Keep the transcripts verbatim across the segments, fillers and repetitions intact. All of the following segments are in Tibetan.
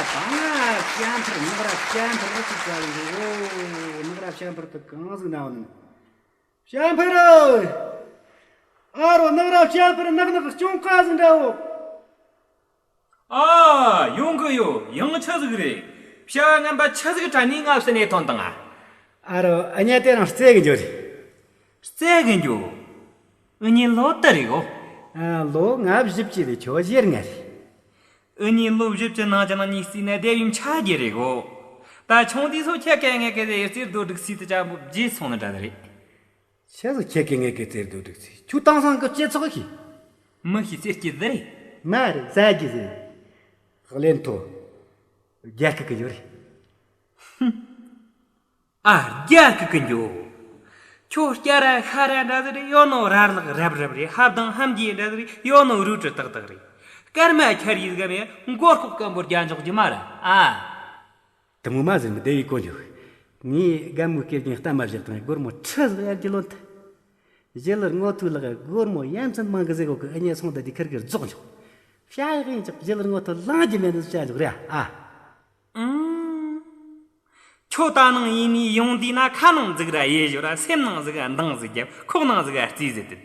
ཨ། བྱམས་ཕུར། ནག་ར་བྱམས་ཕུར་ཨེ་ཅིག་བྱ་ཡིན་རེད། ཨོ། ནག་ར་བྱམས་ཕུར་དུ་གང་ཟིག་ན་བ་ནི། བྱམས་ཕུར་ཨོ། ཨ་རོ། ནག་ར་བྱམས་ཕུར་ནག་ནག་སྐྱོང་ཁ་ཟིག་འདྲ་བོ། ཨ། ཡོང་གི་ཡོད། ཡང་ཆི་ཟིག་རེད། བྱ་བ་ངན་པ་ཆི་ཟིག་དྲན་ནས་ང་བསད་ནས་ཐོན་དང་ཨ། ཨ་རོ། ཨ་ཉ་དེ་རང་རྩེ་གི་འགྱོ་རེད། རྩེ་གི་འགྱོ། ཨུ་གཉིས་ལོ་དུ་རེད་གོ། ཨ། ལོ་ང་བཞི་བཅུ་རེད། ཁྱོད་ཞེ་ལྔ་རེད། ཨུ་གཉིས་ལོ་བཞི་བཅུ་ནང་ཅི་ནང་གཉིས་བརྩིས་ན་སྡེ་བའི་ཆ་རྒྱུ་རེད་གོ། ད་ཆུང་དུས་སུ་ཁྱེད་ཀྱི་ངེད་ཀྱི་རྩེ་རྡོ་སྒྲིག་སྲིད་དུ་ཅག་བརྗེད་སོང་ནི་འདྲ་རེད། ཆི་ཟིག་ཁྱེད་ཀྱི་ངེད་ཀྱི་རྩེ་རྡོ་སྒྲིག་སྲིད། ཁྱོད་དེང་སང་གི་སྤྱི་ཚོགས་ཤེས། མི་ཤེས་ཟེར་གྱི་ཟེར་རེད། མ་རེད། ཟ་རྒྱུ་ཟེར། གླེན་ཐོ། རྒྱ་སྐད་གི་ཡོད་རེད། ཨ། རྒྱ་གི་ཀི་འགྱོ། ཁྱོད་སྐྱ་ར་ཤ་ར་འདྲ་ཟིག་རེད། ཡོད་ནོ་ར་ལག་རབ་རབ་རེད། ཧབ་དང་ཧམ་གྱི་འདྲ་ཟིག་རེད། ཡོད་ནོ་རུ་ཏྲི་ཏག་ཏག་རེད། སྐར་མ་ཁྱེར་ཡིན་གམ་ཡ་མགོ་ལྐོག་སྐམ་པོ་རྒྱ་འཇོག་རྒྱུ་མ་ར། ཨ། དེ་མོ་མ་ཟེར་མི་བདེ་བའི་གོ་འཇོག། ངས་རྒན་མོའི་སྐེ་རྒྱན་གཏམ་མ་བཤད་དང་སྒོར་མོ་ཁྲི་ཟིག་ཡར་གྱི་ལོན་ཐལ། ཞི་ལི་རྔོ་ཐུག་ལག་སྒོར་མོ་ཡ་མཚན་མང་གི་ཟེར་གོ་གི། ཨ་ཉེ་སོང་ད་དེ་ཁིར་གི་རྫོགས་འཇོག། བྱ་ཡག་ཡིན་ཅོག། ཞི་ལི་རྔོ་ཐུག་ལང་རྒྱུ་མེད་ནི་བྱ་འཇོག་རེད་ཨ། ཨང་། ཁྱོད་ད་ནང་ཡིན་ནི་ཡོང་དུས་ན་ཁ་ནང་ཟིག་ར་ཡེ་ཞོ་ར། སེམས་ནང་ཟིག་འདང་ཟིག་རྒྱབ། ཁོག་ནང་ཟིག་རྩིས་ཟིག་དེད།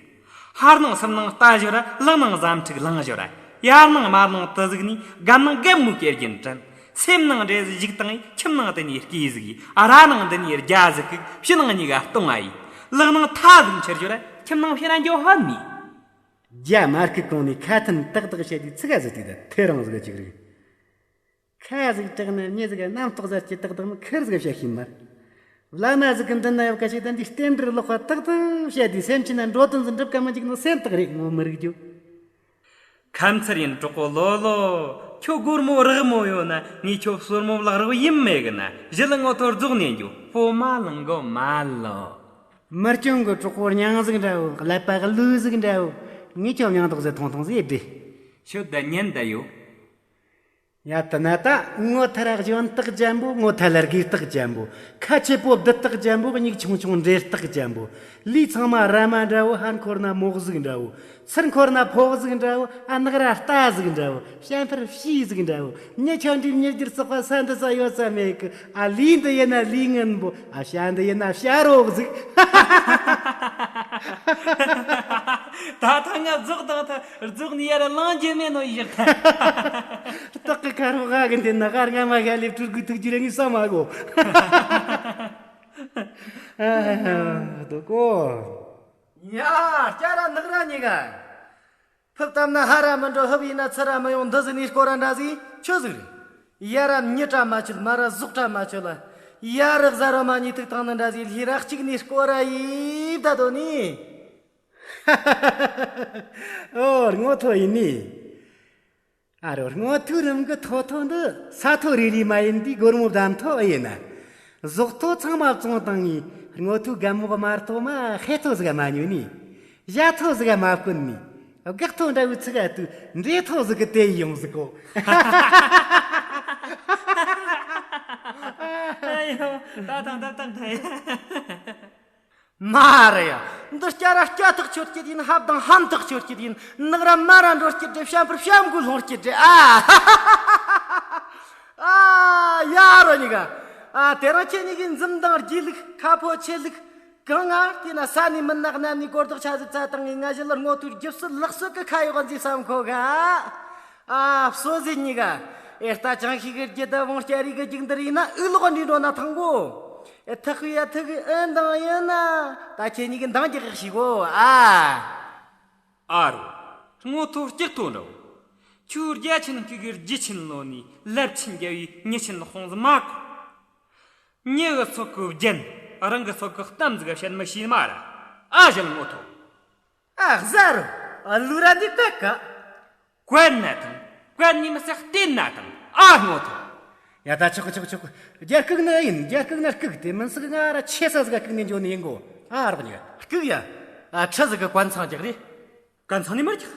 ཧར་ནང་སུམ་ནང་ལྟ་ཞོ་ར། ལག་ནང་ཟམ་ཁྲིག་ལང་ཞོ་ར། ཡར་ནང་མར་ནང་དུ་ཟིག་ནི་སྒམ་ནང་སྒམ་མོ་སྐེ་རྒྱན་དྲན། སེམས་ནང་འདྲེ་ཟིག་བཞུགས་དང་ཡི། ཁྱིམ་ནང་དེ་ནས་སྐེ་ཟིག་ཡི། ཨ། ར་ནང་འདི་ནས་རྒྱ་ཟིག་གི། ཕྱི་ནང་གཉིས་ཀ་སྟོང་ཨ་ཡི། ལག་ནང་ཐ་ཟིག་འཁྱེར་ཞོ་ར། ཁྱིམ་ནང་ཕྱིར་ར་འགྱོ་ཧ་ནི། རྒྱ་མ་སྐུ་གོང་ནས་ཁ་ཐུན་ཏག་ཏག་བཤད་དུས་ཚིག་ག་ཟིག་དུས་ད་ཐེ་རང་ཟིག་གཅིག་རེད། ཁ་ཟིག་གྲགས་ན་མྱི་ཟིག་ག་རྣམ་རྟོག་ཟེར་གྱི་ཏག་ཏག་མི་ཁེར་ཟིག་བཤད་ཤེས་མ། བླ་མ་ཟིག་གི་མདུན་ན་ཡོད་ཀ་ཞིག་དང་འདི་རྟེན་འབྲེལ་ལོག་པ་ཏག་ཏག་བཤད་དུས་སེམས་ཅན་ན་འགྲོ་དོན་ཟིག་འགྲུབ་ཀ་མི་འཇུག་ནོ་སེམས་ཏག་རེད། ངོ་མི་རིག་རྒྱུ། ཁ་མཚར་ཡིན་གྲོགས་པོ་ལོ་ལོ། ཁྱོད་སྒོར་མོ་རག་མོ་ཡོད་ན་ངས་ཁྱོད་སོར་མོ་བརླག་རོགས་ཡིན་མེད་གི་ན། ཞི་ལི་རྔོ་ཐུག་རྫོགས་ནས་འགྱོ། སྤོ་མ་ལང་གོ་མ་ལོ། མི་སྐྱོན་གི་གྲོགས་པོ་རྙིང་ཟིག་འདྲ་བོ། ཀླད་པ་གི་ལུག་ཟིག་འདྲ་བོ། ངས་ཁྱོད་མྱང་འདོགས་ཟེར་ཐུང་ཐུང་ཟིག་ཡེ་བྲིས། ཤོད་ད་ཉན་ད་ཡོད། ཡ་ད་ན་ད་ངོ་ཐ་ར་གཞོན་དག་ཅན་པོ། ངོ་ཐ་ལ་རྒས་དག་ཅན་པོ། ཁ་ཆེ་པོ་བདུད་དག་ཅན་པོ། མྱིག་ཆུང་ཆུང་འདྲེ་སྟག་ཅན་པོ། ལུས་ཚང་མ་ར་མ་འདྲ་བོ། ཧར་འཁོར་ན་མོག་ཟིག་འདྲ་བོ། ཚུར་འཁོར་ན་ཕོག་ཟིག་འདྲ་བོ། ཨ་ནག་ར་རྟ་ཟིག་འདྲ་བོ། བྱམས་ཕུར་བྱི་ཟིག་འདྲ་བོ། མྱི་ཆ་འདྲི་མྱི་འགྱུར་ཙོག་པ་ས་འདི་ས་ཡོད་ས་མེད་གི། ཨ་ལུས་འདི་ཡིན་ན་ལུས་ངན་པོ། ཨ་བྱ་འདི་ཡིན་ན་བྱ་རོག་ཟིག། ད་ཐང་ང་རྫོགས་དང་ཐ་རྫོགས་ནི་ཡར་ལང་རྒྱུ་མེད་ནོ་ཡིན་ཤག། སྟག་གི་ཁ་རོག་ག་གི་འདི་ན་གར་ང་མ་ག་ལེབ་ཕྲུ་གུ་ཐུག་རྒྱུ་རེད། ངས་བསམ་མ་གོ། ཨ་ཧ་ཧ། དོ་གོ། ཡ། སྐྱ་ར་ནག་ར་གཉིས་ཀ། ཕུབ་བཏབ་ན་ཧ་ར་མི་འགྲོ། ཧུབ་ཡིན་ན་ཚུར་ར་མི་ཡོང་། འདི་ཟིག་ནས་སྐོར་ར་འདྲ་ཟིག་ཆི་ཟིག་རེད། ཡ་ར་མྱི་བཀྲ་མ་ཆོད། མ་ར་ཟོག་བཀྲ་མ་ཆོད་ལ། ཡ་ར་གཟའ་ར་མ་གཉིས་ཐུག་བཏང་ནི་འདྲ་ཟིག། ལྷས་ར་གཅིག་ནས་སྐོར་ར་ཡིབ་ད་དོ་ནི། ཨོ། རྔོ་ཐུག་ཡིན་ནི། ཨ་རོ། རྔོ་ཐུག་རིམ་གི་ཐོ་ཐོ་འདི་ས་ཐོ་རི་རི་མ་ཡིན་དུས་སྒོར་མོ་བདམ་ཐོ་ཨེ་ཡིན་ན། ཟོག་ཐོ་ཚང་མ་བཙོང་བཏང་ངས་རྔོ་ཐུག་རྒན་མོ་གི་དམར་ཐོ་མ་ཧེ་ཐོ་ཟིག་མ་ཉོས་ནི། བྱ་ཐོ་ཟིག་མ་བསྐོན་ནི། སྒེག་ཐོ་འདྲ་བོའི་ཚིག་ཨ་དུ་འདྲེ་ཐོ་ཟིག་གི་དེ་ཡོང་ཟིག་གོ། ཨ་ཡོ། ད་ད་ད་ད་ད། མ་རེད་ཡ། འདི་སྐྱ་ར་སྐྱ་ཐག་ཆོད་ཀྱི་ཡིན། ཧབ་དང་ཧམ་ཐག་ཆོད་ཀྱི་ཡིན། ནག་ར་མ་ར་འགྲོ་སྐྱིད་རེད། བྱམས་པར་བྱམས་མགོ་ལྷུང་སྐྱིད་རེད། ཨ། ཨ། ཡ་རོ་གཉིས་ཀ། ཨ། དེ་རིང་ཁྱེད་གཉིས་ཀྱི་འཛུམ་མདངས་རྒྱས་ལུགས། ཁ་ཕོ་ཆེ་ལུགས། གང་ང་བལྟས་ན་ས་ནས་མི་ནག་གནམ་ནས་སྒོར་རྡོག་ཆ་ཟིག་བཙལ་བཏང་ངས། ང་ཞི་ལི་རྔོ་ཐུག་རྒྱུ་སྲིད་ལག་སྲིད་ཀྱི་ཁ་ཡོག་འཛིན་བསམ་ཁོ་ག། ཨ། བསོད་ཟད་གཉིས་ཀ། ཨེ་རྟ་ཅང་ཤེས་གི་རྒྱུད་ད་བོང་སྐྱ་རིགས་གི་རྒྱུག་འདིར་ཡིན་ན་ཨུ་ལོག་འདྲི་འགྲོ་ན་ཐང་གོ། ཨེ་ཐག་གི་ཡ་ཐག་གི་ཨེ་འདང་ཡིན་ན། ད་ཁྱེད་གཉིས་ཀྱི་འདང་རྒྱག་གི་ཤིག་གོ། ཨ། ཨ་རོ། རྔོ་ཐུག་སྐྱིད་ཐོ་འདྲ་བོ། ཁྱོད་རྒྱ་ཆེན་ཁུ་གི་རྒྱུ་ཆེན་ལོ་ནི་ལབ་ཆེན་རྒྱ་བའི་མྱི་ཆེན་ལ་ཧོང་ཟི་མ་གོ། མྱི་གི་སོག་གི་རྒྱན། རང་གི་སོག་གི་གཏམ་ཟིག་བཤད་མི་ཤེས་མ་ར། ཨ་ཞལ་རྔོ་ཐུག། ཨ། གཟའ་རུ། ཨ། ལུ་ར་འདི་བཀག་ག། བཀོད་ན་ཐང་། བཀོད་ནི་མི་སེ་བལྟས་ན་ཐང་། ཨ། རྔོ་ཐུག། ཡ་ད་ཆོག་གི་ཆོག་གི་ཆོག་གི། རྒྱ་བཀུག་ན་ཡིན། རྒྱ་བཀུག་ན་བཀུག། དེ་མིན་སུ་གི་ང་ར་ཆེ་ས་ཟིག་ག་བཀུག་ནས་འཇོག་ནི་ཡིན་གོ། ཨ། རོགས་གཉིས་ཀ། བཀུག་ཡ། ཨ། ཁྲི་ཟིག་གི་གོན་ཚང་རྒྱག་རེད། གོན་ཚང་ནི་མར་རྒྱག།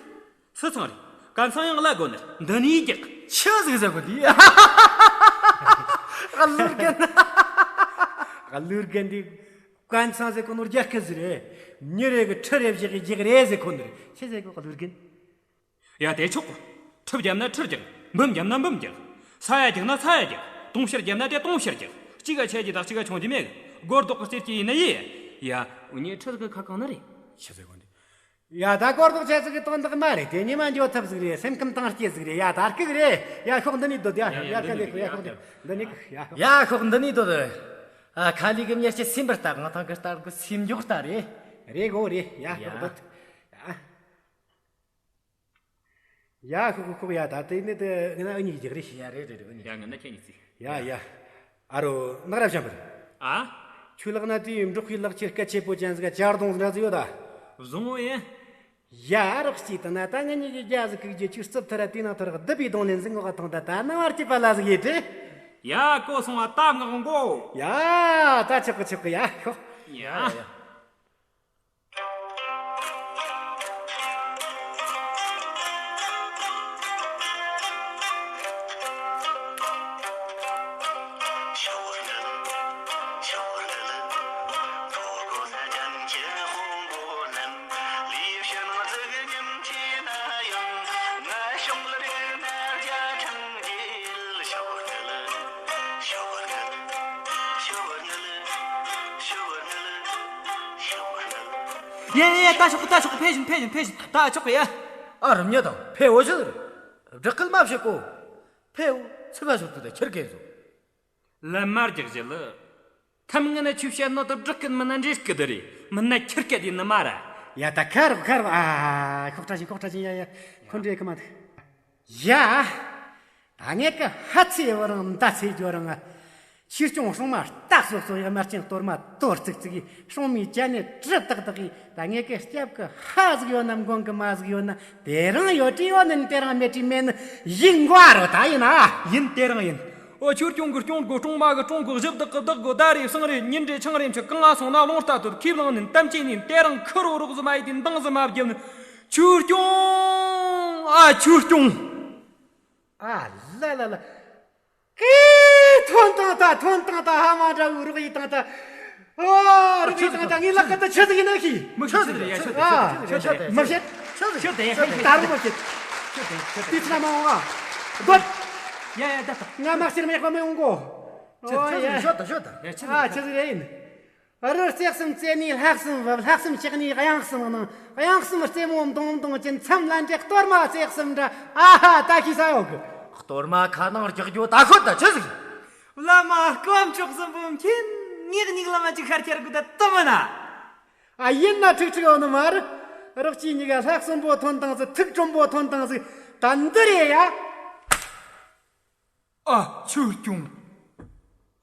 སུ་ཚང་རེད། གོན་ཚང་ཡང་གླ་དགོ་ནི་འདི་ནས་རྒྱག། ཆི་ཟིག་ཟེར་གོ་འདི། ཨ། ལུར་རྒན། ཨ། ལུར་རྒན་འདི། གོན་ཚང་ཟེར་གོ་ནོ་རྒྱ་སྐད་ཟིག་རེད། མྱི་རེ་གི་ཁྲི་རེ་བཞག་གི་རྒྱག་རེད་ཟེར་གོ་ནི་རེད། ཆི་ཟེར་གོ་ལུར་རྒན། ཡ་དེ་ཆོག་གོ། ཁྲི་བརྒྱབ་ན་ཁྲི་རྒྱག། འབུམ་བརྒྱབ་ན་འབུམ་རྒྱག། ཚ་ཡ་རྒྱག་ན་ཚ་ཡ་རྒྱག་དུང་ཕྱུར་རྒྱབ་ན་དེ་དུང་ཕྱུར་རྒྱག་གཅིག་ག་ཆད་ཀྱི་དང་གཅིག་ག་ཆུང་གྱི་མེད། སྒོར་རྡོག་གི་རྩེ་གཅིག་ཡིན་ན་ཡིན། ཡ། འུ་གཉིས་ཁྲི་ཟིག་གི་ཁ་གང་ན་རེད། ཤི་ཟེར་གོ་འདི། ཡ། ད་སྒོར་རྡོག་ཆད་ཟིག་གི་དོན་དག་མ་རེད། དེ་ཉི་མ་འགྱོ་ཐབས་ཟིག་རེད། སེམས་ཁམས་དྭངས་སྐྱེད་ཟིག་རེད། ཡ། ད་སྐུག་རེད། ཡ། ཤོག་འདི་ནས་སྡོད། ཡ། ཡ། ཡ། ཡ། ག་ལེ་གི། ཡ། ཤོག་འདི་འདི་ནས་སྡོད། ཨ། ཁ་ལི་གི་མྱི་སྐྱེ་སེམས་པར་ལྟ། གང་ཐང་གི་ལྟར་གི་སེམས་མགྱོགས་ལྟ་རེད། རེད་གོ་རེད། ཡ། ཡ། ཤོག་འདི། ཡ། ཤོག་ཤོག་ཤོག་ཡ། ད་དེ་ནི་དེ་ང་ཨ་ཉིག་རྒྱག་རེ་ཞིག་ཡ། རེད་རེད་རེད། ཨ་ཉིག་ཡ། ང་ན་ཁྱེད་ཉིག་ཟིག་ཡ། ཡ། ཡ། ཨ་རོ། ནག་ར་བྱམས་པར། ཨ། ཁྱོད་ལག་ན་དེའི་འབྲོག་པའི་ལག་ཁྱེར་སྐད་ཆེ་པོ་ཅན་ཟིག་ག་ཅར་རྡུང་ཟིག་འདྲ་ཟིག་ཡོད་ད། བཟུང་ངོ་ཡིན། ཡ། རོགས་སྐྱིད་དང་ན་ད་ང་ཉིག་གི་རྒྱ་ཟིག་གི་རྒྱུ་ཆུ་རྩུབ་ཐར་ར་དེ་ནང་ཐར་ར་བསྡུ་བའི་གདོང་ལེན་ཟིག་ངོ་ག་ཐོང་ད། ད་ནང་བར་གྱི་པ་ལ་ཟིག་ཡེ་དྲི། ཡ། གོ་སོང་བ་ད་ངག་མགོ། ཡ། ད་ཆོག་གི་ཆོག་གི། ཡ། ཤོག་ཡ། ཡ། ཡ་ཡ་ཡ། ད་ཆོག་གི། ད་ཆོག་གི། ཕེབས་བཞིན། ཕེབས་བཞིན། ཕེབས་བཞིན། ད་ཆོག་གི་ཡ། ཨ། རུམ་ཉེ་དང་ཕེ་འོ་ཤི་རེད། བསྒྲགས་སྐུལ་མ་བྱེད་གོ། ཕེ་འོ་ཚིག་ག་ཤོག་ཏུ་ད་ཁྱེར་གེ་ཟོ། ལམ་མར་རྒྱག་བཞི་ལ། ཁམས་ངན་ན་ཆུ་བཤད་ནོ་དུ་བསྒྲགས་སྐུལ་མི་ན་འདྲེ་སྐུལ་དུ་རེད། མི་ན་ཁྱེར་སྐད་དེ་ནི་མ་ར། ཡ། ད་ཁ་རོག་ཁ་རོག་ཨ། ཁོག་ཁྲ་ཞིང་ཁོག་ཁྲ་ཞིང་། ཡ་ཡ། ཁོ་འདྲེ་ཁ་མ་ཐུག་ཡ། ད་ངེད་ཀྱི་ཧ་ཚེ་བུ་རང་མདའ་ཚེ་ཇོ་རང་ཨ། ཆོས་སྐྱོང་སྲུང་མ་རྟ་སོ་སོ་ཡ། དམར་ཆེན་གཏོར་མ་གཏོར་ཙིག་ཙིག་གི། སྲུང་མའི་ཅན་ནས་གྲི་ཏག་ཏག་གི། ད་ངེད་ཀྱི་སྐྱབས་ཀྱི་ཧ་ཟིག་ཡོད་ན་མགོན་གྱི་མ་ཟིག་ཡོད་ན། དེ་རང་ཡོད་དྲི་ཡོད་ནི། དེ་རང་མེད་དྲི་མེད་ནི། ཡིན་དགོ་རོ་ད་ཡིན་ན། ཡིན། དེ་རང་ཡིན། ཨོ། ཆོས་སྐྱོང་གི་སྐྱོང་དགོ། སྲུང་མ་གི་སྲུང་དགོ། གཞི་བདག་གི་བདག་དགོ། ཟླ་རེ་ཟངས་རེ་ཉིན་རེ་ཆང་རེ་མཆོད། གང་ང་སོང་ན་རླུང་རྟ་དོད། ཁས་བླངས་ནི་གཏམ་ཅི་ནི། དེ་རང་ཁུ་རོ་རོག་ཟི་མ་ཡི་དེ་འདང་ཟི་མ་བརྒྱབ་ནི། ཆོས་སྐྱོང་། ཨ། ཆོས་སྐྱོང་། ཨ་ལ་ལ་ལ། ཀི། ཐོན་དང་ད། ཐོན་དང་ད། ཧ་མ་འདྲ་བོ་རོགས་ཡིན་དང་ད། ཨོ། རོགས་ཡིན་དང་ད། ངའི་ལག་གི་ད་ཆི་ཟིག་ཡིན་ན་ཤི། མི་ཤི་ཟེར་ཡ། ཤི་ཟེར། ཨ། ཤི་ཟེར། མི་ཤི། ཤི་ཟེར། ཤི་ཟེར། ད་རུང་མི་ཤི། ཤི་ཟེར། ཤི་ཟེར། དེ་ཚོ་ན་མ་འོང་ཨ། སྡོད། ཡ་ཡ། ད་ད། ང་མ་ཤི་ར་མ་ཡག་པ་མི་འོང་གོ། ཤི་ཟེར། ཨོ་ཡ། ཤི་ཟེར། ཤི་ཟེར། ཡ། ཤི་ཟེར། ཨ། ཆི་ཟིག་རེད་ཡིན། རི་རྩེ་གསུམ་རྩེ་ནས་ལྷ་གསུམ་བབས། ལྷ་གསུམ་ཕྱག་ནས་གཡང་གསུམ་གནང་། གཡང་གསུམ་རྩེ་མོ་མདུང་མདུང་གི། མཚམས་ལ་འདྲེ་གཏོར་མ་རྩེ་གསུམ་འདྲ། ཨ་ཧ། ད་ཤེས་ས་ཡོད་གི། གཏོར་མ་ཁ་ནང་རྒྱག་རྒྱུ་ད་ཤོད་ད། ཆི་ཟིག་བླ་མ་དཀོན་མཆོག་གསུམ་པོ་མཁྱེན། ངེད་གཉིས་བླ་མ་གཅིག་ཁར་ཁྱེར་དགོས་ད་དུ་མིན་ན། ཨ། ཡིན་ན་ཁྲིག་ཁྲིག་ཡོང་ནི་མ་རེད། རོགས་གཅིག་གཉིས་ཀ་ལྷ་གསུམ་པོ་ཐོན་དང་ཟིག་ཐུགས་དྲང་པོ་ཐོན་དང་ཟིག་ད་འདི་རེད་ཡ། ཨ། ཆོས་སྐྱོང་།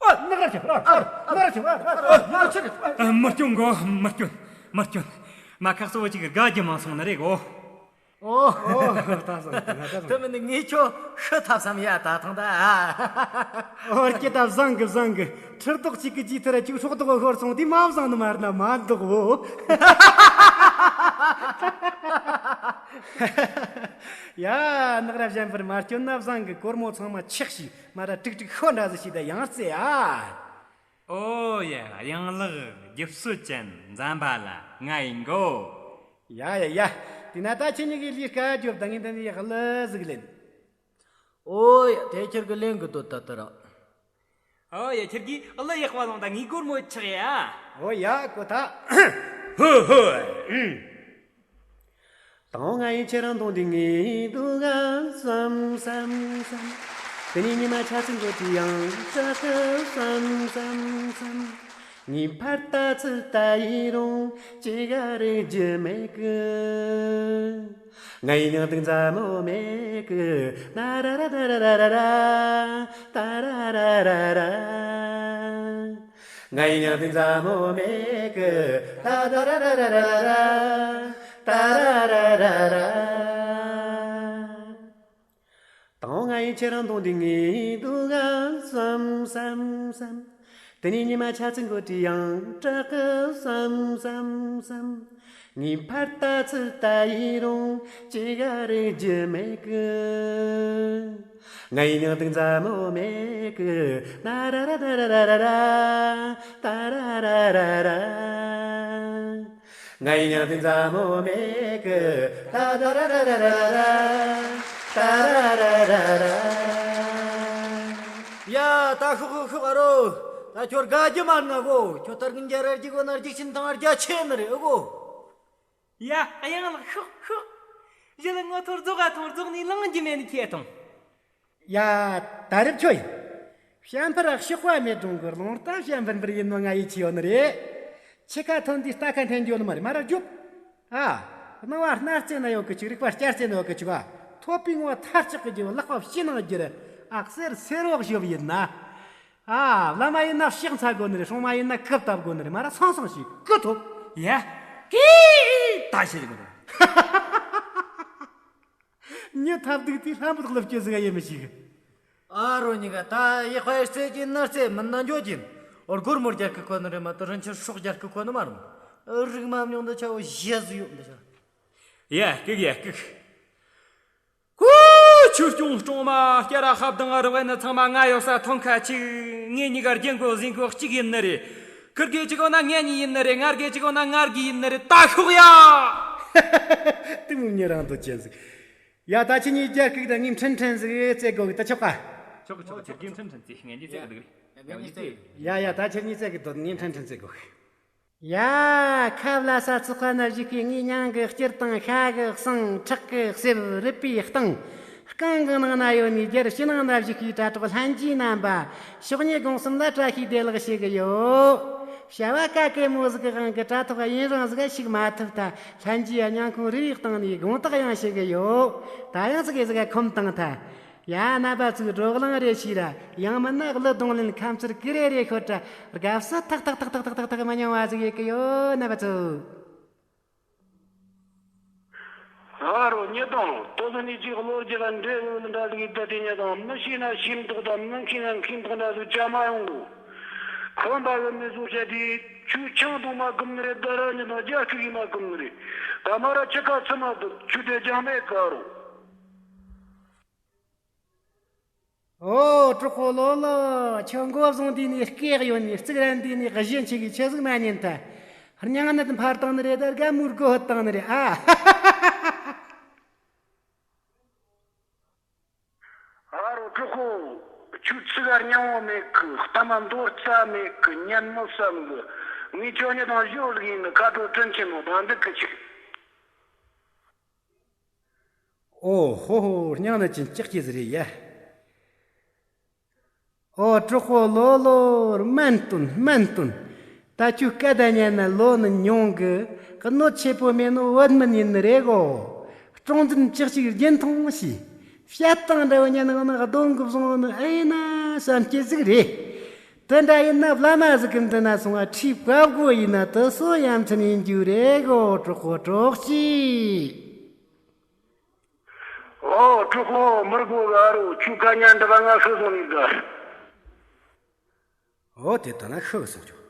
ཨ། ནག་ར་ཆེ། ཨ། ཨ། ནག་ར་ཆེ། ཨ། ཨ། ནག་ར་ཆེ། ཨ། མི་སྐྱོན་གོ། མི་སྐྱོན། མི་སྐྱོན། མ་ཁག་སོ་བ་ཅིག་གི་དགའ་རྒྱུ་མང་སོང་ནི་རེད་གོ། ཨོ། ཨོ། ད་སོང་། ད་སོང་། དེ་མིན་ནི་ངས་ཁྱོད་ཤི་ཐབས་བསམ་ཡ་ད་ཐང་ད། ཨོ། སྐྱེ་ད་བཟང་གི་བཟང་གི། ཁྲི་ཏོག་གཅིག་གི་ཅིག་ཐེར་ཅིག་སྲོག་ཏོག་ཤོར་སོང་དུས་མ་བཟང་ནི་མ་རེད་ན་མ་འདུག་བོ། ཡ། ནག་ར་གཞན་པར་མ་སྐྱོན་ན་བཟང་གི། སྒོར་མོ་ཚང་མ་ཆག་ཤིག་མ་ར་ཀྲིག་ཀྲིག་ཤོ་འདྲ་ཟིག་ཤིག་ད་ཡང་རྩེ་ཨ། ཨོ་ཡ། གཡང་ལགས་རྒྱུ་སྲོལ་ཅན་འཛམ་བྷ་ལ་ང་ཡིན་གོ། ཡ་ཡ་ཡ། དེ་ན་ད་ཁྱེད་གཉིས་ཀྱི་ལས་ཀ་རྒྱོབ་ད། ངས་འདི་ནས་གླུ་ཟིག་ལེན། ཨོ་ཡ། དེ་ཁྱེད་ཀྱི་ལེན་གི་འདུག་ད་ལྟ་ར། ཨོ་ཡ། ཁྱེད་ཀྱིས་གླུ་ཡག་པ་ལོང་ད། ངའི་སྒོར་མོ་ཆག་ཡ། ཨོ་ཡ། གོ་ཐལ། ཧོ་ཧོ། ཨུམ། དང་ང་ཡི་ཁྱེད་རང་གདོང་འདི་ངའི་སྡུག་ག་བསམ་བསམ་བསམ། དེ་ནས་ཉི་མ་ཆ་ཚིག་མགོ་དྲི་ཡང་སྐྲག་གི་བསམ་བསམ་བསམ། ངའི་ཕར་ལྟ་ཚུར་ལྟ་ཡི་རུང་ཅི་ག་རེ་རྒྱུ་མེད་གི། ང་ཡི་མྱང་འདུག་མཛའ་མོ་མེད་གི། ན་ར་ར་ད་ར་ར་ར་ར། ད་ར་ར་ར་ར། ང་ཡི་མྱང་འདུག་མཛའ་མོ་མེད་གི། ད་ད་ར་ར་ར་ར་ར། ད་ར་ར་ར་ར། དང་ང་ཡི་ཁྱེད་རང་གདོང་འདི་ངའི་སྡུག་ག་བསམ་བསམ་བསམ། དེ་ནས་ཉི་མ་ཆ་ཚིག་མགོ་དྲི་ཡང་སྐྲག་གི་བསམ་བསམ་བསམ། ངའི་ཕར་ལྟ་ཚུར་ལྟ་ཡི་རུང་ཅི་ག་རེ་རྒྱུ་མེད་གི། ང་ཡི་མྱང་འདུག་མཛའ་མོ་མེད་གི། ན་ར་ར་ད་ར་ར་ར་ར། ད་ར་ར་ར་ར། ང་ཡི་མྱང་འདུག་མཛའ་མོ་མེད་གི། ད་ད་ར་ར་ར་ར་ར། ད་ར་ར་ར་ར། ཡ། ད་ཤོག་ཤོག་ཤོག་ཨ་རོ། ད་ཁྱོད་དགའ་རྒྱུ་མ་ང་གོ། ཁྱོད་ལྟར་གི་འཇའ་ར་རྒྱུག་གོ་ན་རྒྱུག་ཆེན་ཐང་རྒྱ་ཆེ་ནི་རེད་ཨ་གོ། ཡ། གཡང་ལགས་ཤོག་ཤོག་ཞི་ལི་ངོ་ཐོར་རྫོགས་ཨ་ཐོང་རྫོགས་ནི་ལང་རྒྱུ་མེད་ནི་ཁྱེད་ཐོང་། ཡ། ད་རེབ་ཁྱོད་ཡིན། བྱམས་ཕུར་ཨ་གཤོག་པ་མེད་གྲོང་གི་རླུང་རྟ་བྱམས་ཕུར་འཕུར་ཡིན་ནོ་ང་ཡིད་ཆེས་ཡོད་ནི་རེད། ཁྱི་ཁ་ཐོན་དུས་རྟ་ཁ་འཐེན་རྒྱུ་ནི་མ་རེད། མ་ར་རྒྱོབ། ཨ། སྣང་བ་སྣ་རྩེ་ན་ཡོད་གི་ཅིག་རིག་པ་སྐྱ་རྩེ་ན་ཡོད་གི་ཅིག་ཨ། ཐོབ་པའི་ངོ་བོ་མཐར་ཆགས་གི་རྒྱུ། ལག་པ་ཕྱི་ནང་རྒྱུ་རེད། ཨག་སེར་སེར་བག་ཞོབ་ཡིན་ན། ཨ། བླ་མ་ཡིན་ན་ཕྱག་འཚལ་དགོས་ནི་རེད། སྲུང་མ་ཡིན་ན་གུབ་བཏབ་དགོས་ནི་རེད། མ་ར་སང་སང་ཞིག་གུ་ཐོབ། ཡ། ཀི། ད་ཤེས་དགོས་ནི་རེད། མྱི་ཐབས་སྡུག་དེ་ལྷ་མོ་དག་ལ་སྐྱོ་ཟིག་ཡེ་མི་ཤེས་གི། ཨ་རོ་གཉིས་ཀ་ད་ཡེ་ཁ་ཡེ་རྩེ་གྱིན་ན་རྩེ་མིན་ན་འགྱོ་གྱིན། འོ་སྒོར་མོ་རྒྱལ་གི་གོ་ནི་རེད་མ་གཏོགས་རིན་ཆེན་སྲོག་རྒྱལ་གི་གོ་ནི་མ་རེད། རིག་མ་མྱོང་འདི་ཆ་བོ་ཞེ་ཟིག་ཡོད་འདི་ཆ། ཡ་ཀིག་ཡ་ཀིག་ཁོ་ཆུ་སྐྱོང་སྐྱོང་མ་སྐྱ་ར་ཁ་བདང་རི་བའི་ནི་ཚང་མ་ང་ཡོད་ས་ཐོང་ཁ་ཅིག་ངེད་གཉིས་ཀ་རྒྱན་གོ་ཟིན་གོ་གཅིག་ཡིན་ནི་རེད། ཁིར་གེ་ཅིག་གོ་ན་ངེད་གཉིས་ཡིན་ནི་རེད། ངར་གེ་ཅིག་གོ་ན་ངར་གེ་ཡིན་ནི་རེད། ད་ཤོག་ཡ། དེ་མོ་ཉེ་རང་དོ་ཅན་ཟིག་ཡ། ད་ཁྱེད་གཉིས་རྒྱ་སྐུག་ད་ངས་འཕྲིན་འཕྲིན་ཟིག་རྩེ་དགོ་གི་ད་ཆོག་ག་ཆོག་གི་ཆོག་གི་ཁྱེད་ཀྱིས་འཕྲིན་འཕྲིན་རྩེ། ངས་འདི་རྩེ་གི་འདུག་རེད། ཡ་ཡ། ད་ཁྱེད་གཉིས་རྩེ་གི་འདུག་ངས་འཕྲིན་འཕྲིན་རྩེ་དགོ་གི། ཡ། ཁབ་ལ་ས་ཚི་ཁ་ན་བཞུགས་ཀྱི་ངའི་མྱིང་གི་སྐྱུར་དང་ཤ་གི་གསང་། ཁྲག་གི་གསེབ། རུས་པའི་གཏིང་། རྐང་གི་ནང་ན་ཡོད་ནི་རྒྱལ་ཕྱི་ནང་ན་བཞུགས་ཀྱི་དྲ་གྲོགས་ལྷན་རྒྱས་རྣམ་པ། ཕྱོགས་གཉིས་དགོངས་གསུམ་ལ་བཀྲ་ཤིས་བདེ་ལེགས་ཞུ་གི་ཡོད། བྱ་བ་ཀ་ཀེ་མོ་ཟིག་གི་དབང་གི་དྲ་ཐོག་ཡུན་རིང་ཟིག་ཞུགས་མ་ཐུབ་ད། ལྷན་རྒྱས་སྙིང་ཁོང་རུས་པའི་གཏིང་ནས་དགོངས་དག་ཡང་ཞུ་གི་ཡོད། ད་ཡང་ཙི་གེ་ཟིག་ཁོམ་བཏང་ཐལ། ཡ། རྣམ་པ་ཚོས་བགྲོ་གླེང་རེ་བྱས་ར། ཡང་མིན་ན་གླུ་གདོང་ལེན་ཁ་མཚར་ཀི་རེ་རེ་ཤོད་དྲ། དགའ་བསུ་ཐག་ཐག་ཐག་མི་ཉུང་བ་ཟིག་ཡོད་གི་ཡོད། རྣམ་པ་ཚོ། ཨ་རོ་ཉེ་དང་ལྟོ་ཟན་ནི་ཅིག་གློ་རྒྱུ་ལ་འདྲེ་འོ་འདྲ་ཟིག་ཡིན་ད། དེ་ཉེ་དང་མི་ཤེས་ན་ཤེས་མདོག་དང་མི་མཁྱེན་ན་མཁྱེན་མདོག་འདྲ་ཟིག་བྱ་མ་ཡོང་གོ། ཁོམ་པ་ཡོད་མེད་བཟོ་བྱ་དེ་ཁྱོད་ཆང་འཐུང་མ་གོམས་ནི་རེད། ད་ར་ཉེ་དང་རྒྱ་སྐུག་ཡིན་མ་གོམས་ནི་རེད། ད་མ་ར་ཁྱི་ཁ་ཚི་མ་འདུག་ཁྱོད་དེ་ཅང་མེད་ག་རོ། ཨོ། གྲོགས་པོ་ལོ་ལོ། ཁྱོད་མགོ་བཟུང་དུས་ནས་སྐད་གཡོན་ནས། གཙུག་རན་དུས་ནས་གཞི་འཆི་གི་ཆི་ཟིག་མ་ཉན་ཐལ། སྙིང་ནད་འཕར་བཏང་ནི་རེད། ད་དགའ་མོའི་སྒོ་ཕུད་བཏང་ནི་རེད་ཨ། ཨ་རོ་གྲོགས་པོ། ཁྱོད་ཚིག་ག་སྙིང་བོ་མེད་གི། གཏམ་མ་མདོ་རྩ་མེད་གི། ཉན་མོ་བསམ་གི། ངས་ཁྱོད་ཉིད་དང་ཞོ་ཟིག་ཡིན་ནི་ཁ་དྲོ་དྲིན་ཆེན་མོ་དང་འདུག་གི་ཆིག་ཨོ་ཧོ་ཧོ། སྙིང་ནད་ཅན་ལྕགས་ཀྱི་ཟི་རེད་ཡ། ཨོ་གྲོགས་པོ་ལོ་ལོ། སྨན་སྟོན་སྨན་སྟོན། ད་ཁྱོད་སྐད་བརྡ་ཉན་ན་ལོ་ནི་ཉུང་གི། གནོད་ཆེ་པོ་མེད་ནོ་བོད་སྨན་ཡིན་ནི་རེད་གོ། གྲོང་འཛིན་ལྕགས་ཀྱི་རྒྱན་མཐོང་ཞིག་བཤད་སྟངས་འདྲ་བོ་ཉན་ནི་ནི་གདོང་གི་བཟུང་ནི་ཨེ་ན་བསམ་སྐྱེ་ཟིག་རེད། དེ་འདྲ་ཡིན་ན་བླ་མ་ཟིག་གི་འདི་ན་སོང་བ་ཁྲིད་བཀའ་བསྒོ་ཡིན་ན་དེ་སོ་ཡ་མཚན་ཡིན་རྒྱུ་རེད་གོ། གྲོགས་པོ་གྲོགས་ཀྱི། ཨོ་གྲོགས་པོ་མི་དགོས་ག་རོ། ཁྱོད་ཁ་ཉན་འདི་ལ་ང་ཤི་སོང་ནས་ག་ཨོ་དེ་ལྟ་ན་ཤི་གི་སོང་ཆོག་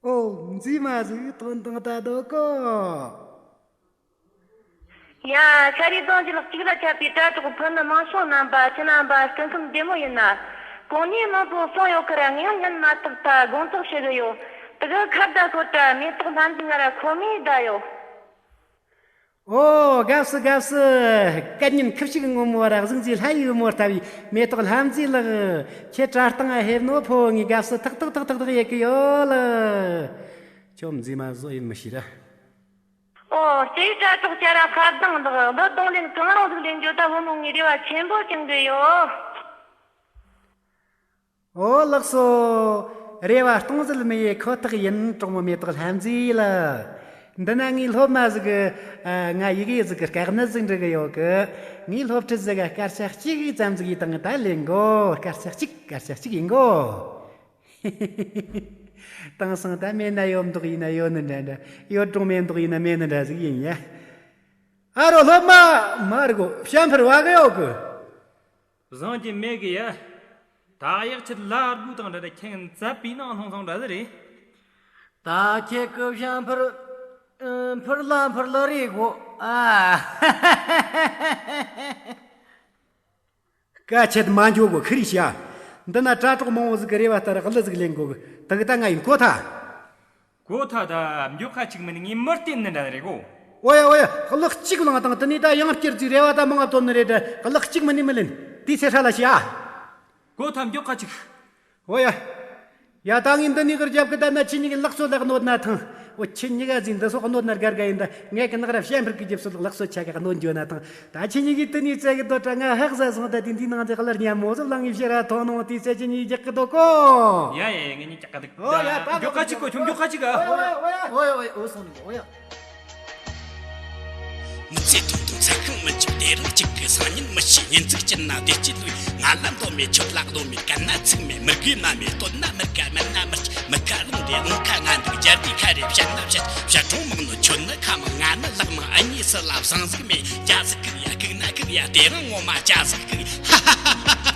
ཨོ་མཛེས་མ་ཟིག་དོན་དང་ལྟ་འདུག་གོ། ཡ། ཤ་རི་གདོང་གི་ལག་གཅིག་ལ་ཁྱབ་པའི་དྲ་གྲོགས་ཕུ་ནུ་མང་ཤོས་རྣམ་པ་ཁྱེད་རྣམ་པ་སྐུ་ཁམས་བདེ་མོ་ཡིན་ན། གོང་ནས་མང་པོ་གསུངས་ཡོད་ཁར་ངས་ཡང་ཉན་མ་ཐུབ་ད་དགོངས་དག་ཞུ་གི་ཡོད། དེ་གི་ཁ་བརྡ་ཤོད་དྲ་མེ་ཏོག་ལྷ་འཛིན་ང་ར་ཁོ་མོས་བརྡ་ཡོད། ཨོ་དགའ་བསུ་དགའ་བསུ། སྐད་སྙན་ཁུ་བྱུག་སྔོན་མོ་ར་གཟུགས་མཛེས་ལྷ་ཡི་བུ་མོ་ལྟ་བུའི་མེ་ཏོག་ལྷ་མཛེས་ལགས། ཁྱེད་དྲ་སྟེང་ང་ཕེབས་ནོ་ཕོ་བོ་ངས་དགའ་བསུ་ཐག་ཐག་ཐག་ཐག་ཐག་ཡེད་གི་ཡོད་ལ། ཁྱོད་མཛེས་མ་བཟོ་ཡིན་མི་ཤེས་ར། ཨོ་སྐྱེ་ཡི་དྲ་གྲོགས་ཁྱེད་ར་ཁ་གདངས་ལགས། འདི་གདོང་ལེན་གང་རུང་ཟིག་ལེན་རྒྱུ་ད་བུ་མོ་ངའི་རེ་བ་ཆེན་པོ་བཅངས་གི་ཡོད། ཨོ་ལགས་སོ། རེ་བ་སྟོང་ཟད་མི་ཡེ་ཁོ་ཐག་ཡིན། གྲོགས་མོ་མེ་ཏོག་ལྷ་མཛེས་ལགས། འདི་ན་ངའི་སློབ་མ་ཟིག་གི་ཨ། ང་ཡི་གེ་ཟིག་གི་དཀའ་གནད་ཟིག་འབྲི་གི་ཡོད་གི། ངའི་སློབ་ཁྲིད་ཟིག་ག་སྐར་ཆ་གཅིག་ཙམ་ཟིག་ཡིས་བཏང་ད་ལེན་གོ། སྐར་ཆ་གཅིག་སྐར་ཆ་གཅིག་ཡིན་གོ། དེང་སང་ད་མེད་ན་ཡོད་མདོག་ཡིན་ན་ཡོད་ནི་འདྲ་འདྲ། ཡོད་རུང་མེད་མདོག་ཡིན་ན་མེད་ནི་འདྲ་ཟིག་ཡིན་ཡ། ཨ་རོ་སློབ་མ། མར་གོ་བྱམས་ཕུར་བ་གི་ཡོད་གི། བཟང་གི་མེད་གི་ཡ། ད་གཡག་ཆེད་ལ་དགུ་དང་འདྲ་འདྲ་ཁྱེད་ངན་ཙབ་པའི་ནང་ལྷུང་སོང་འདྲ་ཟིག་རེད། ད་ཁྱེད་ཀི་བྱམས་ཕུར། ཨ། ཕུར་ལ་ཕུར་ལ་རེད་གོ། ཨ། སྐད་ཆད་མ་འཇོག་གོ་ཁི་རི་ཤ། འདི་ན་དྲ་གྲོགས་མང་བོ་ཟིག་གི་རེ་བ་ལྟར་གླུ་ཟིག་ལེན་གོ་གི། དེ་གི་ད་ང་ཡིན་གོ་ཐལ། གོ་ཐལ་ད་མགྱོགས་ཁ་ཅིག་མིན་ངས་མི་བརྟེན་ནི་འདྲ་རེད་གོ། ཨོ་ཡ་ཨོ་ཡ། གླུ་གཅིག་བླངས་དང་དེ་ནས་ད་ཡང་བསྐྱར་ཅིག་རེ་བ་ད་མང་ང་བཏོན་ནི་རེད་དྲ། གླུ་གཅིག་མིན་ནི་མི་ལེན། དེའི་ཚེ་ཧྲ་ལ་ཤི་ཨ། གོ་ཐམ་མགྱོགས་ཁ་ཅིག་འོ་ཡ། ཡ་ད་ངས་འདི་ནས་གི་རྒྱབ་གི་ད་ན་ཁྱེད་གཉིས་ཀྱི་ལག་སོ་ལག་གནོད་ན་ཐང་། འོ་ཁྱེད་གཉིས་ཀ་ཟིག་འདི་སོགས་གནོད་ན་དགའ་དགའ་ཡིན། ད་ངས་གི་ནག་ར་བཤད་འཕུར་གི་རྒྱབ་སོ་ལག་སོ་ཆ་ག་གནོད་འགྱོ་ན་ཐང་། ད་ཁྱེད་གཉིས་ཀྱིས་དེ་ནས་བཙལ་གི་དོ་དྲ་ང་ཧག་ཟ་སོང་། ད་དེ་འདིའི་ནང་དེ་གླར་ཉམས་མོ་ཟོ་ལང་ངས་བཤད་ར་ཐོ་ནོ་དེ་ཚེ་ཁྱེད་གཉིས་རྒྱག་གི་དོ་གོ་ཡ་ཡ་ཡ། ངས་གཉིས་རྒྱག་གི་འདུག་འོ་ཡ། ད་མགྱོགས་ཁ་ཅིག་གོ། ཁྱོད་མགྱོགས་ཁ་ཅིག་ཨ། འོ་ཡ་འོ་ཡ་འོ་ཡ་འོ་ཡ། འོ་ཡ། མི་ཚེ་ཐུང་ཐུང་ཚ་ཁང་མི་འཇིག་དེ་རིང་གཅིག་གི་སང་ཉིན་མི་ཤེས། ཉིན་ཚིག་སྐྱིད་ན་བདེ་སྐྱིད་ལུས། ང་ལ་འདོད་མེད་ཁྱོད་ལ་འདོད་མེད། གན་ན་ཚིག་མེད་མི་དགོས་མ་མེད། སྟོད་ན་མི་དགའ་མིན་ན་མི་སྐྱིད། མི་ཁ་རླུང་རེད་རླུང་ཁ་ང་འདུག་རྒྱལ་དེ་ཁ་རེད་བཤད་ན་བཤད། བཤད་གྲོང་མང་ནོ་ཁྱོད་ནི་ཁ་མང་ང་ནི་ལག་མང་། ཨ་མྱེས་སུ་ལ་བཟང་ཟིག་མེད། རྒྱ་ཟིག་གུག་ཡ་གུག་ན་གུག་ཡ། དེ་རིང་ངོ་མ་རྒྱ་ཟིག་གུག་ཧ་ཧ་ཧ་ཧ།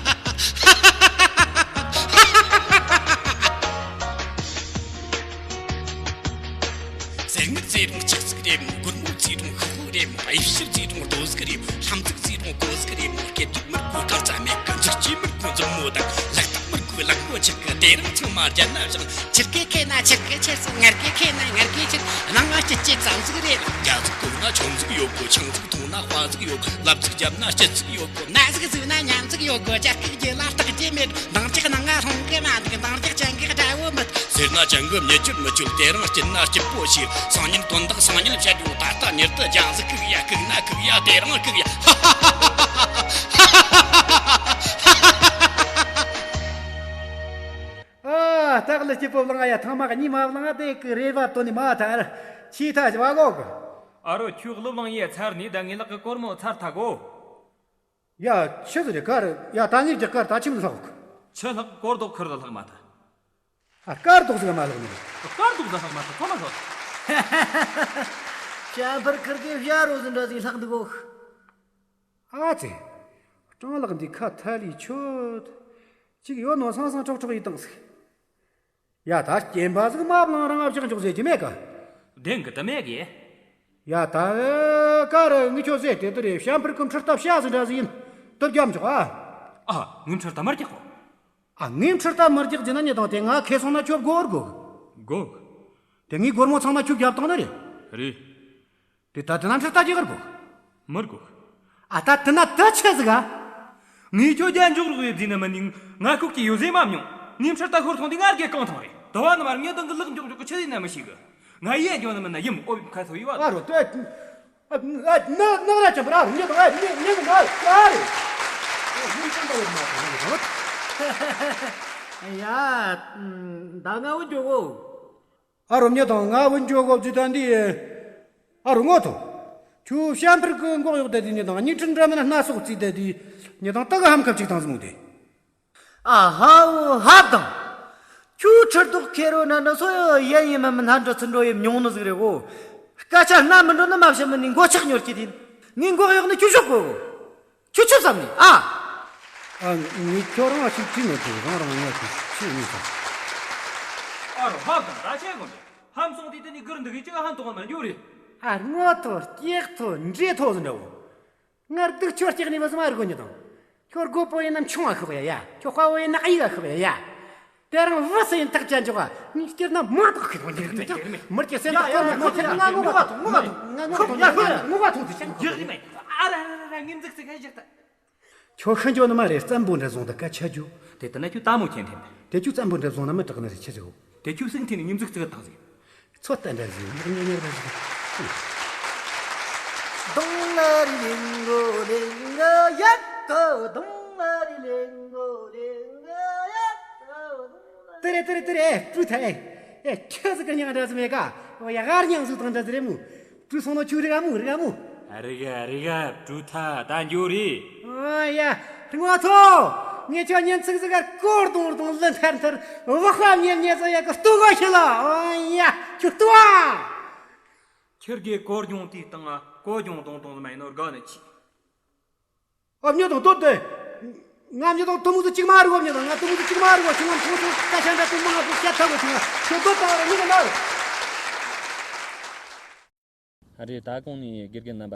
ཟས་ངན་བརྩེ་རུང་ལྕགས་ཟིག་རེད་མོ། སྒོར་མོ་བརྩེ་རུང་ཤོག་བུ་རེད་མོ། དབྱིབས་ཕྱི་བརྩེ་རུང་རྡོ་ཟིག་རེད་མོ། ལྷམ་ཚིག་བརྩེ་རུང་གོ་ཟིག་རེད་མོ། སྐད་སྒྲིག་མི་དགོས་གང་ཙམ་མེད་གི། འཛུགས་སྐྱེས་མི་དགོས་མཛུབ་མོ་དང་། ལག་རྟགས་མི་དགོས་ལག་མགོ་ཆག་གི། དེ་རིང་ཚང་མ་རྒྱ་ནག་བཞག་ཆིར་ཀེ་ཁེ་ན་ཆིར་ཀེ་ཆེར་སོང་། ངར་ཀེ་ཁེ་ན་ངར་ཀེ་ཆེར། ནང་ང་སྐྱིད་སྐྱིད་ཙམ་ཟིག་རེད་ལ། རྒྱ་ཟིག་གོ་ན་ཆང་ཟིག་ཡོད་གོ། ཆང་ཟིག་འཐུང་ན་དཔའ་ཟིག་ཡོད་གོ། ལབ་ཟིག་བརྒྱབ་ན་སྐྱིད་ཟིག་ཡོད་གོ། ན་ཟིག་ཟོས་ན་ཉམས་ཟིག་ཡོད་གོ། ཅག་གི་རྒྱུ་ལ་རྟགས་ཅི་མེད། འདང་རྒྱག་ནང་ང་ལྷུང་གི་མ་འདུག་འདང་རྒྱག་ཅན་གི་དགྲ་བོ་མེད། ཟེར་ན་ཅང་གི་མྱི་ཁྱོད་མི་ཁྱོད། དེ་རིང་སྐྱིད་ན་སྐྱིད་པོ་ཞིག་སང་ཉིན་དོན་དག་སང་ཉིན་བཤད་རྒྱུ། ད་ལྟ་མྱུར་དུ་རྒྱ་ཟིག་གུག་ཡ་གུག་ན་གུག་ཡ། དེ་རིང་གུག་ཡ། ཨ་སྟག་ལ་སྐྱིད་པོ་བླངས་ཡ། ཐང་མ་གཉིས་མ་བླངས་དེ་གི་རེ་བ་དོན་ནི་མ་ཐར། ཆི་ཐ་བ་གོ་གི་ཨ་རོ་ཁྱོད་གླུ་བླངས་ཡ་ཚར་ནི་ད་ངའི་ལག་གི་སྒོར་མོ་ཚར་ཐ་གོ་ཡ། ཆི་ཟིག་རེད་ཀར། ཡ་ད་ངས་རྒྱག་ཀར་ད་ཆི་མི་ལྷག་ཆི་ལྷག་སྐོར་ལྡོག་ཁུར་ལ་ལྷག་མ་ཐལ། ཨ་སྐར་རྡོག་ཟིག་མ་ལྷག་ནི་རེད། སྐར་རྡོག་ཟིག་ལྷག་མ་ཐལ་ཁོ་མ་ལྷག་བྱ་འཕུར་ཁུར་གི་བྱ་རོ་ཟིག་འདྲ་ཟིག་ལྷག་འདུག་གོ་ཨ་ཙི། སྤྲང་ལག་འདི་ཁ་ཐལ་ལི་ཆོད། ཅིག་ཡོད་ནོ་སང་སང་ཁྲོག་ཁྲོག་ཡི་བཏང་ཟིག་ཡ་ད་སྐྱེན་པ་ཟིག་མ་བླངས་རང་ཨ་བཞག་འཇོག་ཟེར་གྱི་མེད་ག་བདེན་གི་དུ་མེད་གི་ཡ་ད་ཀ་ར་ངི་ཁྱོད་ཟེར་དེ་དུ་རེད། བྱ་འཕུར་ཁུ་འཕྲུལ་རྟ་བྱ་ཟིག་འདྲ་ཟིག་ཡིན། དུ་རྒྱབ་འཇོག་ཨ། ཨ་ངི་འཕྲུལ་རྟ་མར་རྒྱག་གོ་ཨ་ངི་འཕྲུལ་རྟ་མར་རྒྱག་རྒྱུ་ན་ཉི་དང་དེ་ང་ཁེ་སོང་ན་ཁྱོད་སྒོར་དགོ་གོ་དེ་ངའི་སྒོར་མོ་ཚང་མ་ཁྱོད་རྒྱབ་བཏང་ནི་རེད། རེད། དེ་ད་དེ་ན་འཕྲུལ་རྟ་རྒྱག་གར་དགོ་མར་དགོ་ཨ་ད་དེ་ན་དུ་ཆི་ཟིག་ག་ངས་ཁྱོད་རྒྱ་འཇོག་རོགས་ཡེ་བཟིན་ན་མི་ནིང་ང་ཁུག་ཀྱི་ཡོད་ཟེ་མ་མྱོང་། ངའི་འཕྲུལ་རྟ་ཤོར་སོང་དུས་ང་རྒྱལ་གང་ཐང་རེད། དུ་བ་ནི་མར་ངས་དང་གི་ལག་འཇོག་འཇོག་གི་ཆི་ཟིན་ན་མི་ཤེས་གི་ང་ཡས་འཇོག་ནི་མིན་ན་ཡིན། ཨོ་ཁ་སོ་ཡི་བ། ཨ་རོ་དེ། ཨ་ན་ན་ར་ཅམ་པ་ར་ཉེ་དང་ཨ་ཉེ་ཉེ་གི་ན་ཡ་རེད། ཨོ་ཡིན་ཅམ་པ་ཡོད་མ་ཐང་ཡ་ད་ང་འུ་འཇོག་གོ་ཨ་རོ་མྱི་དང་ང་བུ་འཇོག་གོ་བརྩིས་ད་འདི། ཨ་རོ་ངོ་ཐོ། ཁྱོད་བྱ་འཕུར་གི་མགོ་གཡོག་བསྡད་དུས་ཉི་དང་གཉིས་ཁྲི་འདྲ་མིན་སྣ་ཚོགས་བརྩིས་བསྡད་དུས་ཉི་དང་སྟག་གི་ཧམ་ཁ་གཅིག་དང་ཟིན་མོ་དེ། ཨ་ཧ་འོ་ཧ་དང་། ཁྱོད་ཁྲི་རྡོག་ཁེ་རོ་ན་ནི་སོ་ཡོ་ཡན་ཡིན་མིན་མིན་ཧ་འགྲོ་ཚུར་འགྲོ་ཡིན་མྱོང་ནི་ཟིག་རེད་གོ་སྐད་ཆ་སྣ་མི་འགྲོ་ནི་མ་བཤད་མི་ནི་མགོ་ཆག་ཉོར་གྱི་དེ་ངའི་མགོ་གཡོག་ནི་ཁྱོད་ཤོག་གོ་ཁྱོད་ཆུ་ཙམ་ནས་ཨ། ཨ་ངས་ཁྱོད་རང་ཞིག་བྲིས་མི་ཐུབ། རང་རང་ངས་ཁྱོད་ཆུ་ནས་ཙམ། ཨ་རོ་ཧ་གང་ར་ཆེ་གོ་འདི་ཧམ་སོང་དུས་དེ་ནི་གུར་འདི་གི་ཅིག་ཧན་ཐོག་མ་འགྱུར་རེད། ཨ་སྔོ་ཐོ་སྐྱེག་ཐོ་འདྲེ་ཐོ་ཟིན་འདྲ་བོ། ངར་སྡུག་ཁྱོད་སྐྱེག་ནས་མི་སྨྲ་རྒོ་ཉི་དང་། ཁྱོད་རྒོད་པོ་ཡིན་ན་ཆུང་བ་ཤོག་ཡ་ཡ། ཁྱོད་དཔའ་བོ་ཡིན་ན་གཡུ་བ་ཤོག་ཡ་ཡ། དེ་རིང་བུ་སུ་ཡིན་ཐག་བཅད་འཇོག་ཨ། ངས་སྐྱུར་ན་མ་ཐག་ཁི་ཐོང་འདི་རིགས་མི་སྐྱུར་སེ་ན་ཡ་ཡ་ཁོ་ཁྱེད་ང་ངོ་བ་ཐོང་ངོ་བ་ཐོང་ང་ངོ་བ་ཐོང་ཡ་ཡ་ངོ་བ་ཐོང་ཟེར་ཤག་འགྱུར་གི་མེད། ཨ་ར་ར་ར་ངེམ་འཛུགས་སེ་ཁ་བཞག་ད། ཁྱོད་ཤི་འགྱོ་ནི་མ་རེད། བཙན་པོ་འདྲ་བཟུང་ད་སྐད་ཆ་རྒྱུ། དེ་ལྟ་ན་ཁྱོད་ལྟ་མོ་ཁྱེད་འཐེན་དེ་ཁྱོད་བཙན་པོ་འདྲ་བཟུང་ན་མི་དྲག་ནི་རེད་ཆི་ཟིག་གོ་དེ་ཁྱོད་སེང་འཐེན་ནི་ངེམ་འཛུགས་སེ་བཏང་ཟིག་ཚོད་ལྟ་འདྲ་ཟིག་ཉེ་ཉེ་རེ་ཟིག་དུང་ལ་རི་ལེང་གོ་ལེང་གོ་ཡག་གོ་དུང་ལ་རི་ལེང་གོ་ལེང་གོ་ཡག་གོ་དུང་ལ། ཏི་རེ་ཏི་རེ་ཏི་རེ་ཨེ་སྤྲུལ་ཐལ་ཨེ། ཨེ་ཁྱོད་ཟིག་གི་མྱིང་འདྲ་ཟིག་མེད་ཀ་ཨོ་ཡ་ཧར་མྱིང་ཟིག་དང་འདྲ་ཟིག་རེད་མོ། སྤྲུལ་སོང་ནོ་ཁྱོད་རི་ག་མོ་རི་ག་མོ། རི་ག་རི་ག་སྤྲུལ་ཐལ་ད་འགྱོ་རེད། ཨོ་ཡ་རྔོ་ཐོ། ངས་ཁྱོད་ཉིན་ཚིག་ཟིག་ག་སྐོར་དུང་དུང་ལི་ཐར་ཐར་བག་པ་མྱེར་མྱེར་ཟིག་ཡ་གི་ལྟོ་གོ་ཤི་ལ། ཨོ་ཡ་ཁྱོད་ལྟོ་ཨ། ཁྱེར་གི་སྐོར་ལྗོངས་དེའི་སྟེང་ང་སྐོར་ལྗོངས་དུང་དུང་ཟིག་མ་ཡིན་ནོ་དགའ་ནི་ཆི། ཨ་མྱི་དང་སྟོད་དེ། ང་མྱི་དང་དུ་མོ་ཟིག་གཅིག་མ་རུ་བ་མྱི་དང་ང་དུ་མོ་ཟིག་གཅིག་མ་རུ་བ་ཆུང་ང་ཁོང་ཚོ་ཀ་ཆ་འདྲ་དུ་མོ་ང་ཁོ་བཤད་ཐབས་བ་ཆུང་ང་ཁྱོད་སྟོད་དང་ར་མྱི་ག་ན་རུ། ཨ་རེ་ད་གོང་ནས་དགེ་རྒན་རྣམ་པ།